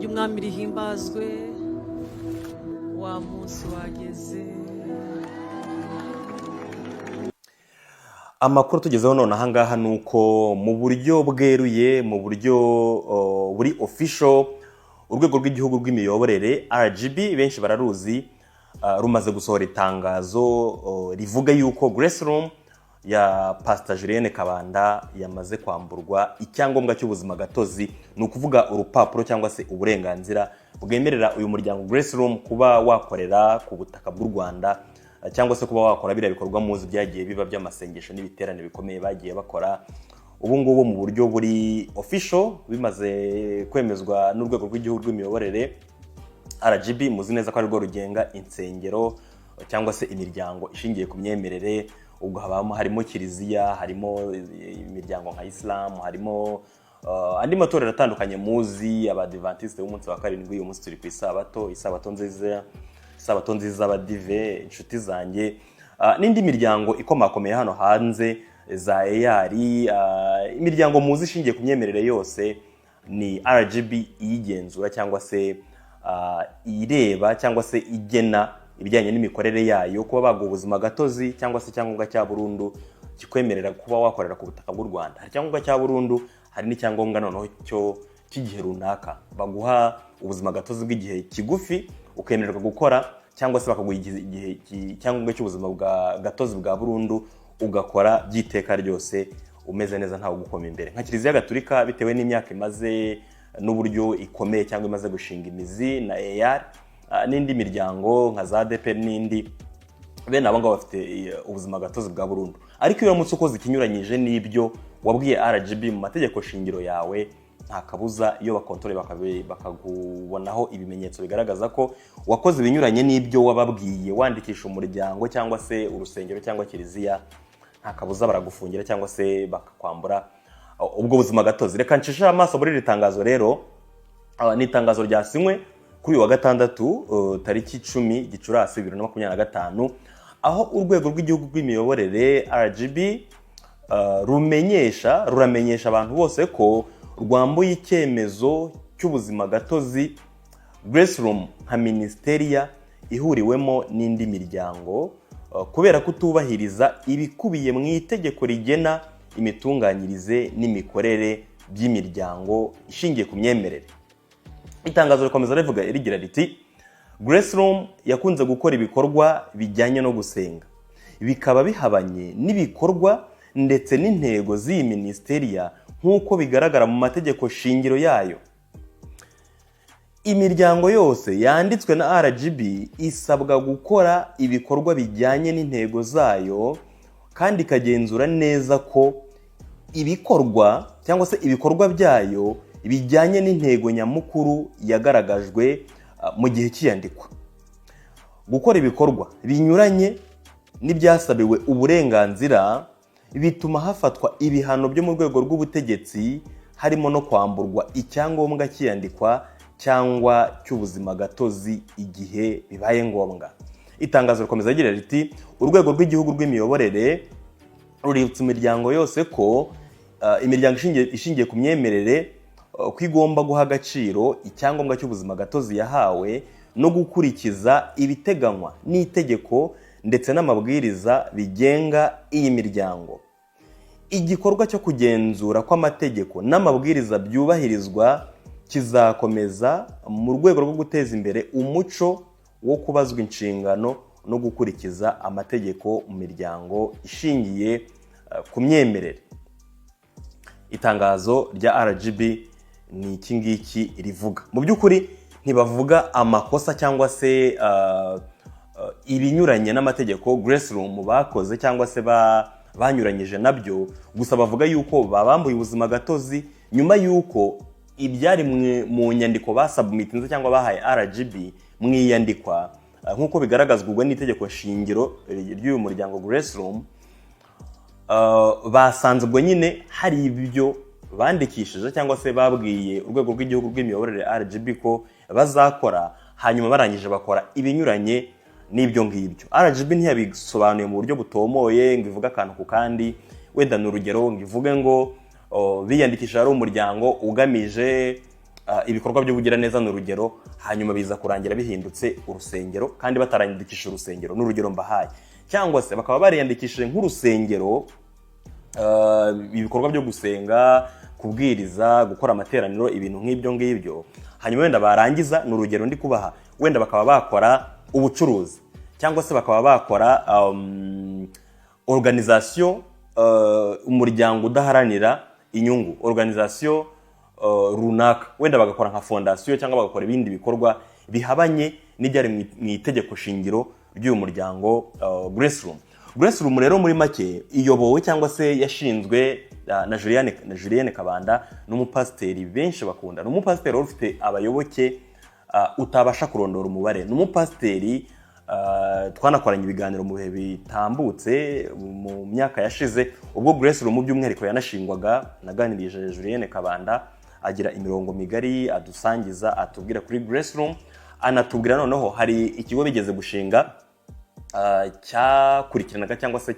Ry'umwami rihimbazwe. Wa munsi wageze. Amakuru tugezeho none ahangaha ni uko mu buryo bweruye, mu buryo buri official, Urwego rw'Igihugu rw'Imiyoborere, RGB, benshi bararuzi, rumaze gusohora itangazo rivuga yuko Grace Room ya Pastor Julienne Kabanda yamaze kwamburwa icyangombwa cy'ubuzima gatozi, ni ukuvuga urupapuro cyangwa se uburenganzira bwemerera uyu muryango Grace Room kuba wakorera ku butaka bw'u Rwanda, cyangwa se kuba wakora biriya bikorwa muzi byagiye biba by'amasengesho n'ibiterane bikomeye bagiye bakora. Ubu ngubu mu buryo buri official bimaze kwemezwa n'Urwego rw'Igihugu rw'Imiyoborere, RGB. Muzi neza ko arirwo rugenga insengero cyangwa se imiryango ishingiye ku myemerere. Ubwo habamo, harimo kiliziya, harimo imiryango nka Isilamu, harimo andi matorero atandukanye muzi, Abadivantisite b'umunsi wa karindwi. Uyu munsi turi ku Isabato, Isabato nziza, Isabato nziza Abadive, inshuti zanjye, n'indi miryango ikomakomeye hano hanze za EAR, imiryango muzi ishingiye ku myemerere yose ni RGB iyigenzura cyangwa se ireba cyangwa se igena ibijyanye n'imikorere yayo, kuba baguha ubuzima gatozi cyangwa se icyangombwa cya burundu kikwemerera kuba wakorera ku butaka bw'u Rwanda. Hari icyangombwa cya burundu, hari n'icyangombwa noneho cyo cy'igihe runaka. Baguha ubuzima gatozi bw'igihe kigufi ukemererwa gukora, cyangwa se bakaguha icyangombwa cy'ubuzima bwa gatozi bwa burundu, ugakora by'iteka ryose umeze neza, ntawe ugukoma imbere. Nka Kiliziya Gatulika, bitewe n'imyaka imaze n'uburyo ikomeye cyangwa imaze gushinga imizi, na EAR, n'indi miryango nka za ADEPR n'indi, bene abo ngabo bafite ubuzima gatozi bwa burundu. Ariko iyo uramutse ukoze ikinyuranyije n'ibyo wabwiye RGB mu mategeko shingiro yawe, nta kabuza iyo bakontore bakakubonaho ibimenyetso bigaragaza ko wakoze ibinyuranye n'ibyo wababwiye wandikisha umuryango cyangwa se urusengero cyangwa kiliziya, nta kabuza baragufungira cyangwa se bakakwambura ubwo buzima gatozi. Reka ncishe amaso muri iri tangazo rero. Ni itangazo ryasinywe kuri uyu wa gatandatu, tariki 10 Gicurasi 2025, aho Urwego rw'Igihugu rw'Imiyoborere, RGB, ruramenyesha abantu bose ko rwambuye icyemezo cy'ubuzima gatozi Grace Room nka minisiteri ihuriwemo n'indi miryango, kubera kutubahiriza ibikubiye mu itegeko rigena imitunganyirize n'imikorere by'imiryango ishingiye ku myemerere. Itangazo rikomeza rivuga rigira riti: "Grace Room yakunze gukora ibikorwa bijyanye no gusenga, bikaba bihabanye n'ibikorwa ndetse n'intego z'iyi minisiteri nk'uko bigaragara mu mategeko shingiro yayo. Imiryango yose yanditswe na RGB isabwa gukora ibikorwa bijyanye n'intego zayo kandi ikagenzura neza ko ibikorwa cyangwa se ibikorwa byayo bijyanye n'intego nyamukuru yagaragajwe mu gihe cy'iyandikwa. Gukora ibikorwa binyuranye n'ibyasabiwe uburenganzira bituma hafatwa ibihano byo mu rwego rw'ubutegetsi, harimo no kwamburwa icyangombwa cy'iyandikwa cyangwa cy'ubuzima gatozi igihe bibaye ngombwa." Itangazo rikomeza rigira riti: "Urwego rw'Igihugu rw'Imiyoborere ruributsa imiryango yose ko imiryango ishingiye ku myemerere ko igomba guha agaciro icyangombwa cy'ubuzima gatozi yahawe no gukurikiza ibiteganywa n'itegeko ndetse n'amabwiriza bigenga iyi miryango. Igikorwa cyo kugenzura ko amategeko n'amabwiriza byubahirizwa kizakomeza mu rwego rwo guteza imbere umuco wo kubazwa inshingano no gukurikiza amategeko mu miryango ishingiye ku myemerere." Itangazo rya RGB ni iki ngiki rivuga. Mu by'ukuri ntibavuga amakosa cyangwa se ibinyuranye n'amategeko Grace Room bakoze cyangwa se banyuranyije nabyo, gusa bavuga yuko babambuye ubuzima gatozi nyuma yuko ibyari mu nyandiko basubmitinze cyangwa bahaye RGB mu iyandikwa, nk'uko bigaragazwa ubwo n'itegeko shingiro ry'uyu muryango Grace Room, basanze ubwo nyine hari ibyo bandikishije cyangwa se babwiye Urwego rw'Igihugu rw'Imiyoborere, RGB, ko bazakora, hanyuma barangije bakora ibinyuranye n'ibyo ngibyo. RGB ntiyabisobanuye mu buryo butomoye ngo ivuge akantu ku kandi, wenda ni urugero, ngo ivuge ngo biyandikisha ari umuryango ugamije ibikorwa by'ubugiraneza, ni urugero, hanyuma biza kurangira bihindutse urusengero kandi batarandikishije urusengero, ni urugero mbahaye, cyangwa se bakaba bariyandikishije nk'urusengero, ibikorwa byo gusenga, kubwiriza, gukora amateraniro, ibintu nk'ibyo ngibyo, hanyuma wenda barangiza, ni urugero ndi kubaha, wenda bakaba bakora ubucuruzi cyangwa se bakaba bakora organisation, umuryango udaharanira inyungu, organisation runaka, wenda bagakora nka fondation cyangwa bagakora ibindi bikorwa bihabanye n'ibyari mu itegeko shingiro ry'uyu muryango Grace Room. Grace Room rero muri make iyobowe cyangwa se yashinzwe na Julienne Kabanda, n'umupasiteri benshi bakunda, ni umupasiteri wari ufite abayoboke utabasha kurondora umubare. Ni umupasiteri twanakoranye ibiganiro mu bihe bitambutse, mu myaka yashize, ubwo Grace Room by'umwihariko yanashingwaga. Naganirije Julienne Kabanda, agira imirongo migari adusangiza, atubwira kuri Grace Room, anatubwira noneho hari ikigo bigeze gushinga cyakurikiranaga cyangwa se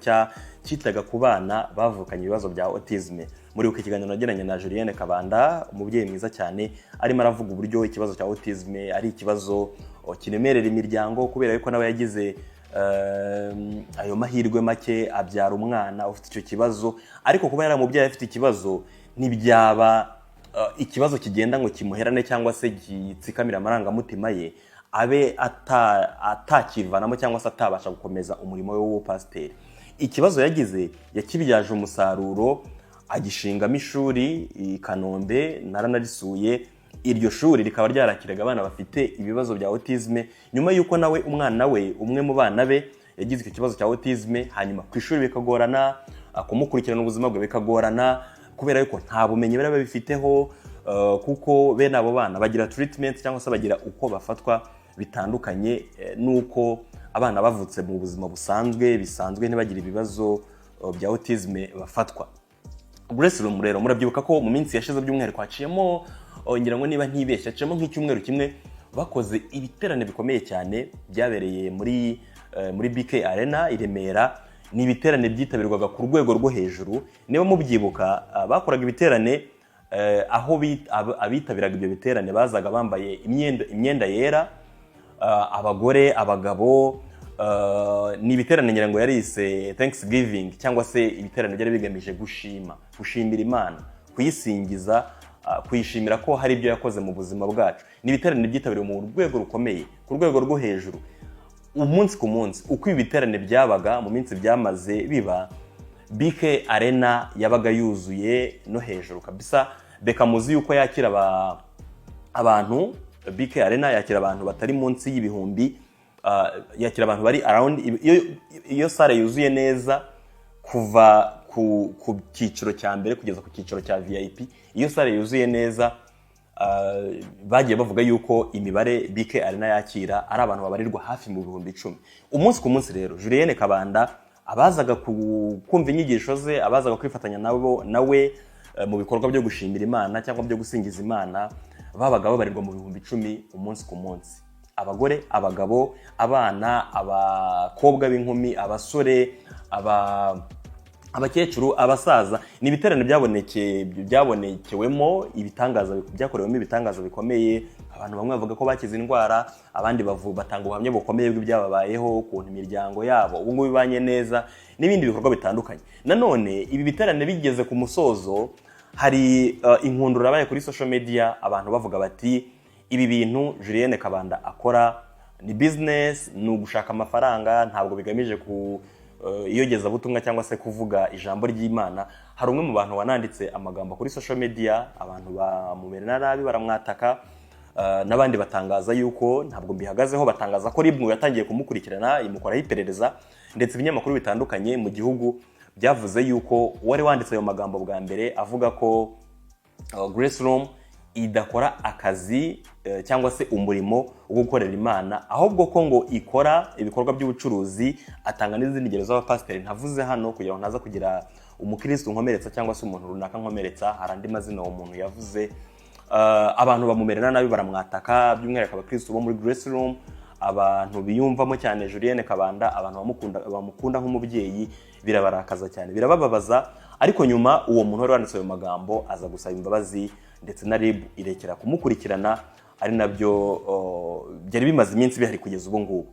cyitaga ku bana bavukanye ibibazo bya autisme. Muri uko ikiganiro nagiranye na Julienne Kabanda, umubyeyi mwiza cyane, arimo aravuga uburyo ikibazo cya autisme ari ikibazo kiremerera imiryango, kubera yuko nawe yagize ayo mahirwe make abyara umwana ufite icyo kibazo, ariko kuba yaramubyaye afite ikibazo ntibyaba ikibazo kigenda ngo kimuherane cyangwa se gitsikamire amarangamutima ye, abe atakivanamo cyangwa se atabasha gukomeza umurimo we w'ubupasiteri. Ikibazo yagize yakibyaje umusaruro, agishingamo ishuri i Kanombe, naranarisuye. Iryo shuri rikaba ryarakiraga abana bafite ibibazo bya autisme, nyuma y'uko nawe umwana we, umwe mu bana be yagize icyo kibazo cya autisme, hanyuma ku ishuri bikagorana kumukurikirana, ubuzima bwe bikagorana kubera yuko nta bumenyi bari babifiteho, kuko bene abo bana bagira treatment cyangwa se bagira uko bafatwa bitandukanye n'uko abana bavutse mu buzima busanzwe bisanzwe ntibagire ibibazo bya autisme bafatwa. Grace Room rero murabyibuka ko mu minsi yashize, by'umwihariko haciyemo, ngira ngo niba ntibeshya haciyemo nk'icyumweru kimwe, bakoze ibiterane bikomeye cyane byabereye muri BK Arena i Remera. Ni ibiterane byitabirwaga ku rwego rwo hejuru. Niba mubyibuka, bakoraga ibiterane aho abitabiraga ibyo biterane bazaga bambaye imyenda yera, abagore, abagabo. Ni ibiterane ngira ngo yarise Thanksgiving, cyangwa se ibiterane byari bigamije gushima, gushimira Imana, kuyisingiza, kuyishimira ko hari ibyo yakoze mu buzima bwacu. Ni ibiterane byitabiriwe mu rwego rukomeye, ku rwego rwo hejuru, umunsi ku munsi. Uko ibi biterane byabaga, mu minsi byamaze biba, BK Arena yabaga yuzuye no hejuru kabisa. Reka muzi yuko yakira abantu, BK Arena yakira abantu batari munsi y'ibihumbi, yakira abantu bari around, iyo salle yuzuye neza, kuva ku cyiciro cya mbere kugeza ku cyiciro cya VIP, iyo salle yuzuye neza, bagiye bavuga yuko imibare BK Arena yakira ari abantu babarirwa hafi mu 10,000 umunsi ku munsi. Rero Julienne Kabanda, abazaga kumva inyigisho ze, abazaga kwifatanya nabo nawe mu bikorwa byo gushimira Imana cyangwa byo gusingiza Imana, babaga babarirwa mu 10,000 umunsi ku munsi: abagore, abagabo, abana, abakobwa b'inkumi, abasore, abakecuru, abasaza. Ni ibiterane byabonekewemo ibitangaza, byakorewemo ibitangaza bikomeye. Abantu bamwe bavuga ko bakize indwara, abandi batanga ubuhamya bukomeye bw'ibyababayeho, ukuntu imiryango yabo ubu ngubu ibanye neza, n'ibindi bikorwa bitandukanye. Nanone ibi biterane bigeze ku musozo, hari inkundura yabaye kuri social media, abantu bavuga bati: "Ibi bintu Julienne Kabanda akora ni business, ni ugushaka amafaranga, ntabwo bigamije ku iyogezabutumwa cyangwa se kuvuga ijambo ry'Imana." Hari umwe mu bantu wananditse amagambo kuri social media, abantu bamumerera nabi, baramwataka, n'abandi batangaza yuko, ntabwo mbihagazeho, batangaza ko RIB yatangiye kumukurikirana, imukoraho iperereza, ndetse ibinyamakuru bitandukanye mu gihugu byavuze yuko uwari wanditse ayo magambo bwa mbere avuga ko Grace Room idakora akazi cyangwa se umurimo wo gukorera Imana, ahubwo ko ngo ikora ibikorwa by'ubucuruzi, atanga n'izindi ngero z'abapasiteri ntavuze hano kugira ngo ntaza kugira umukirisitu nkomeretsa cyangwa se umuntu runaka nkomeretsa. Hari andi mazina uwo muntu yavuze. Abantu bamumerera nabi, baramwataka, by'umwihariko abakirisitu bo muri Grace Room, abantu biyumvamo cyane Julienne Kabanda, abantu bamukunda nk'umubyeyi, birabarakaza cyane, birabababaza. Ariko nyuma uwo muntu wari wanditse ayo magambo aza gusaba imbabazi. ndetse na RIB irekera kumukurikirana, ari nabyo byari bimaze iminsi bihari kugeza ubu ngubu.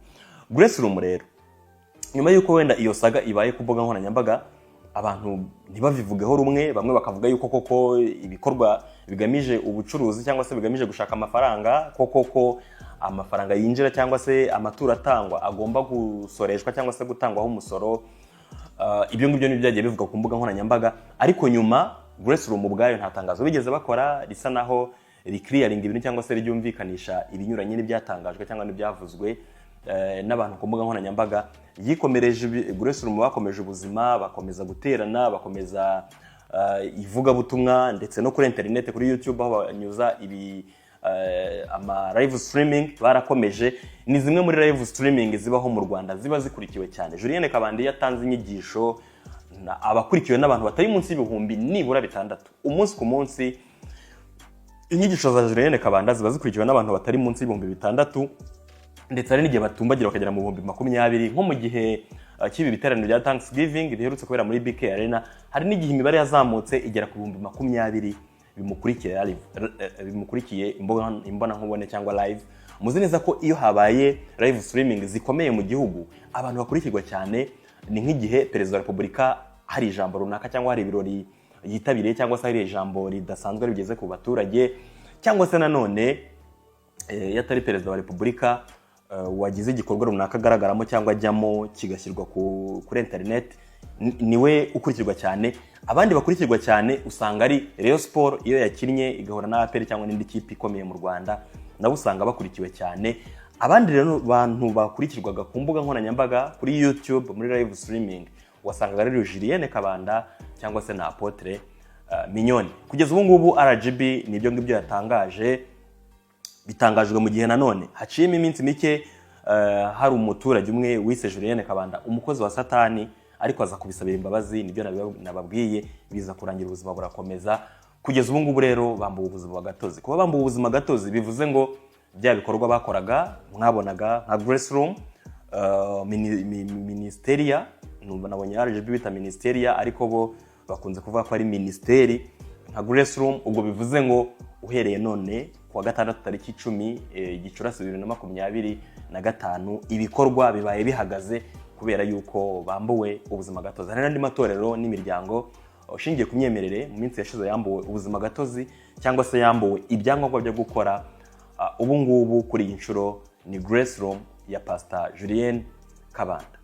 Grace Room rero, nyuma y'uko wenda iyo saga ibaye ku mbuga nkoranyambaga, abantu ntibabivugeho rumwe, bamwe bakavuga yuko koko ibikorwa bigamije ubucuruzi cyangwa se bigamije gushaka amafaranga, ko koko amafaranga yinjira cyangwa se amaturo atangwa agomba gusoreshwa cyangwa se gutangwaho umusoro. Ibyo ngibyo nibyo byagiye bivugwa ku mbuga nkoranyambaga, ariko nyuma Grace Room ubwayo nta tangazo bigeze bakora risa naho riclearinga ibintu cyangwa se ryumvikanisha ibinyuranye n'ibyatangajwe cyangwa n'ibyavuzwe n'abantu ku mbuga nkoranyambaga. Yikomereje Grace Room bakomeje ubuzima, bakomeza guterana, bakomeza ivugabutumwa, ndetse no kuri interineti, kuri YouTube aho banyuza ibi ama live streaming barakomeje. Ni zimwe muri live streaming zibaho mu Rwanda ziba zikurikiwe cyane. Julienne Kabanda iyo atanze inyigisho abakurikiwe n'abantu batari munsi y'ibihumbi nibura 6 umunsi ku munsi. Inyigisho za Julienne Kabanda ziba zikurikiwe n'abantu batari munsi y'ibihumbi 6, ndetse hari n'igihe batumbagira bakagera mu 20,000, nko mu gihe cy'ibi biteraniro bya Thanksgiving biherutse kubera muri BK Arena. Hari n'igihe imibare yazamutse igera ku 20,000 bimukurikiye live, bimukurikiye imbonankubone cyangwa live. Muzi neza ko iyo habaye live streaming zikomeye mu gihugu, abantu bakurikirwa cyane ni nk'igihe Perezida wa Repubulika hari ijambo runaka cyangwa hari ibirori yitabiriye, cyangwa se hari ijambo ridasanzwe rigeze ku baturage, cyangwa se nanone iyo atari Perezida wa Repubulika wagize igikorwa runaka agaragaramo cyangwa ajyamo kigashyirwa kuri interineti, niwe ukurikirwa cyane. Abandi bakurikirwa cyane usanga ari Rayon Sport iyo yakinnye igahura na APR cyangwa n'indi kipe ikomeye mu Rwanda, nabo usanga bakurikiwe cyane. Abandi rero bantu bakurikirwaga ku mbuga nkoranyambaga, kuri YouTube muri live streaming, wasangaga ari Julienne Kabanda cyangwa se na Apotre Mignone. Kugeza ubu ngubu RGB nibyo ngibyo yatangaje. Bitangajwe mu gihe nanone haciyemo iminsi mike hari umuturage umwe wise Julienne Kabanda umukozi wa Satani, ariko aza kubisabira imbabazi. Nibyo nababwiye, biza kurangira ubuzima burakomeza. Kugeza ubu ngubu rero bambuwe ubuzima gatozi. Kuba bambuwe ubuzima gatozi bivuze ngo bya bikorwa bakoraga mwabonaga nka Grace Room Ministeria, numva nabonye RGB bita Ministeria, ariko bo bakunze kuvuga ko ari minisiteri, nka Grace Room, ubwo bivuze ngo uhereye none kuwa gatandatu tariki 10 Gicurasi 2025, ibikorwa bibaye bihagaze kubera yuko bambuwe ubuzima gatozi. Hari n'andi matorero n'imiryango ushingiye ku myemerere mu minsi yashize yambuwe ubuzima gatozi cyangwa se yambuwe ibyangombwa byo gukora. Ubu ngubu kuri iyi nshuro ni Grace Room ya Pastor Julienne Kabanda.